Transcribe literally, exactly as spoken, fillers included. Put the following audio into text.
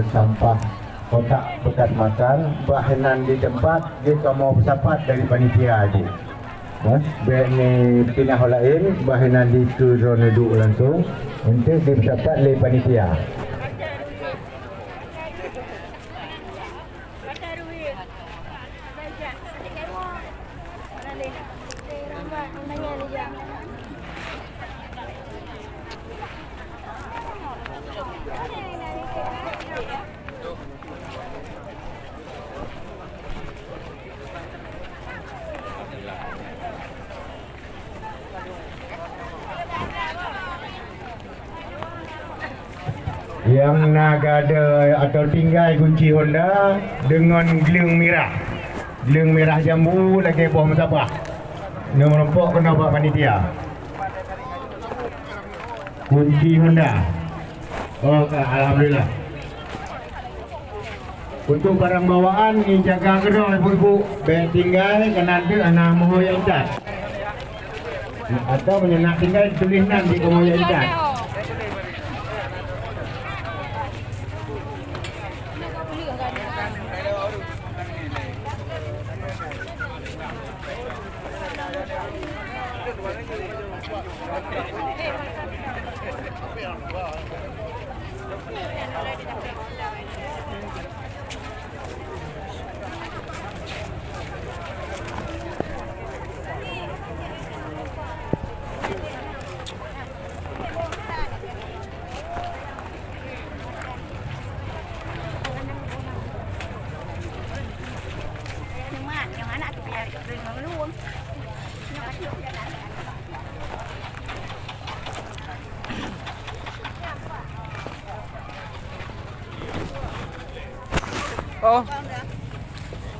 Sampah kotak bekas makan, bah inan di teumpat jeuet kamoe peusapat dari panitia jih. Bèk ni pinah laén, bah inan di keu droeneuh duek langsông, eunteuk jipeusapat lé panitia. Nyang na gadôh atau tinggai kunci honda deungon gleueng mirah. Gleueng mirah jambu lagèe boh meutabah. Nyoe meurumpok keunoe bak panitia. Kunci honda. Oh, alhamdulillah. Untuk barang bawaan, neujaga keudroe, Ibu-ibu. Bèk tinggai, keunan teuk hana meuho jak intat. Atau meunyoe na tinggai, tuléh nan di keumoe jak intat. Oh,